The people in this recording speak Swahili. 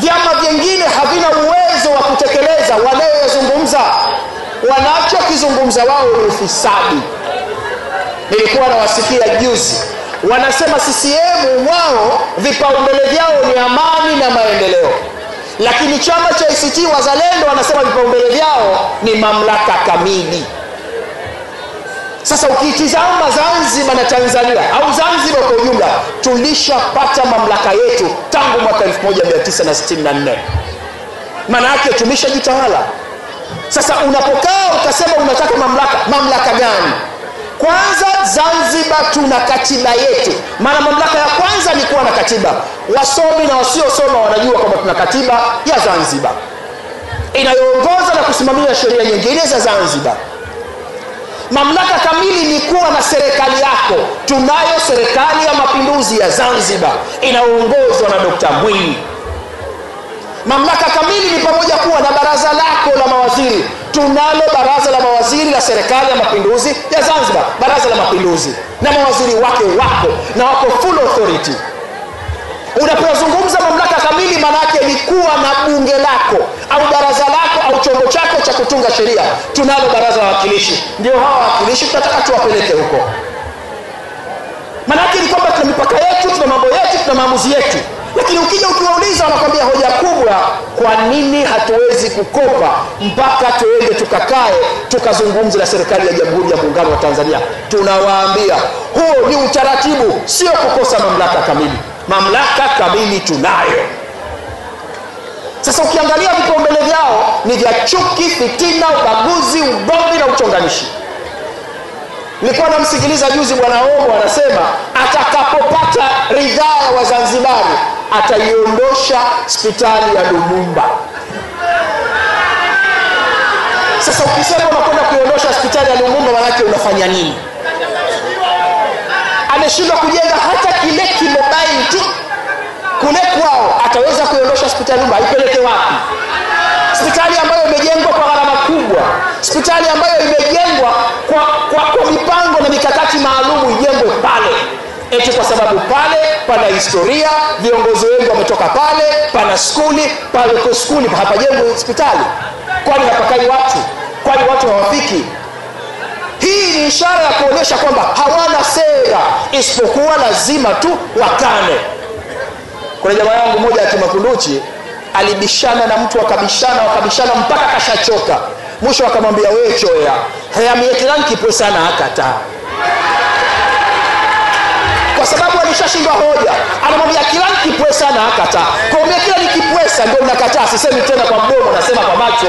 Vyama vingine havina uwezo wa kutekeleza wanayozungumza. Wanachokizungumza wao ni ufisadi. Nilikuwa nawasikia juzi wanasema CCM wao vipaumbele vyao ni amani na maendeleo, lakini chama cha ACT Wazalendo wanasema vipaumbele vyao ni mamlaka kamili. Sasa ukitizama Zanzibar na Tanzania au Zanzibar kwa ujumla, tulishapata mamlaka yetu tangu mwaka 1964. Maana yake tumeshajitawala. Sasa unapokaa ukasema unataka mamlaka, mamlaka gani? Kwanza Zanzibar tuna katiba yetu. Maana mamlaka ya kwanza ni kuwa na katiba. Wasomi na wasiosoma wanajua kwamba tuna katiba ya Zanzibar inayoongoza na kusimamia sheria nyingine za Zanzibar. Mamlaka kamili ni kuwa na serikali yako. Tunayo serikali ya mapinduzi ya Zanzibar inayoongozwa na Dr. Mwinyi. Mamlaka kamili ni pamoja kuwa na baraza lako la mawaziri. Tunalo baraza la mawaziri la serikali ya mapinduzi ya Zanzibar, baraza la mapinduzi, na mawaziri wake wako na wako full authority. Unapozungumza mamlaka kamili, maana yake ni kuwa na bunge lako au baraza lako au chombo chako cha kutunga sheria. Tunalo baraza la wawakilishi, ndio hawa wawakilishi tunataka tuwapeleke huko. Maana yake ni kwamba tuna mipaka yetu, tuna mambo yetu, tuna maamuzi yetu. Lakini ukija ukiwauliza wanakuambia hoja kubwa, kwa nini hatuwezi kukopa mpaka tuende tukakae tukazungumze na serikali ya Jamhuri ya Muungano wa Tanzania? Tunawaambia huo ni utaratibu, sio kukosa mamlaka kamili. Mamlaka kamili tunayo. Sasa ukiangalia vipaumbele vyao ni vya chuki, fitina, ubaguzi, ugomvi na uchonganishi. Nilikuwa namsikiliza juzi Bwana Omo anasema atakapopata ridhaa ya Wazanzibari ataiondosha hospitali ya Lumumba. Sasa ukisema unakwenda kuiondosha hospitali ya Lumumba, maana yake unafanya nini? Ameshindwa kujenga hata kile kimobile tu kule kwao, ataweza kuiondosha hospitali Lumumba? Aipeleke wapi? Hospitali ambayo imejengwa kwa gharama kubwa, hospitali ambayo imejengwa kwa mipango na mikakati maalumu ijengwe pale, eti kwa sababu pale pana historia, viongozi wengi wametoka pale, pana skuli pale, kwa skuli hapajengwi hospitali. Kwani hapakai watu? Kwani watu hawafiki? Hii ni ishara ya kuonyesha kwamba hawana sera, isipokuwa lazima tu wakane. Kuna jamaa yangu mmoja ya Kimakunduchi alibishana na mtu, wakabishana mpaka kashachoka. Mwisho akamwambia wewe choya, hayamietilanki sana akata. Kwa sababu alishashindwa hoja. Anamwambia kila nikipwesa na akata. Kwa hiyo kila nikipwesa ndio nakataa, sisemi tena kwa mdomo, nasema kwa macho.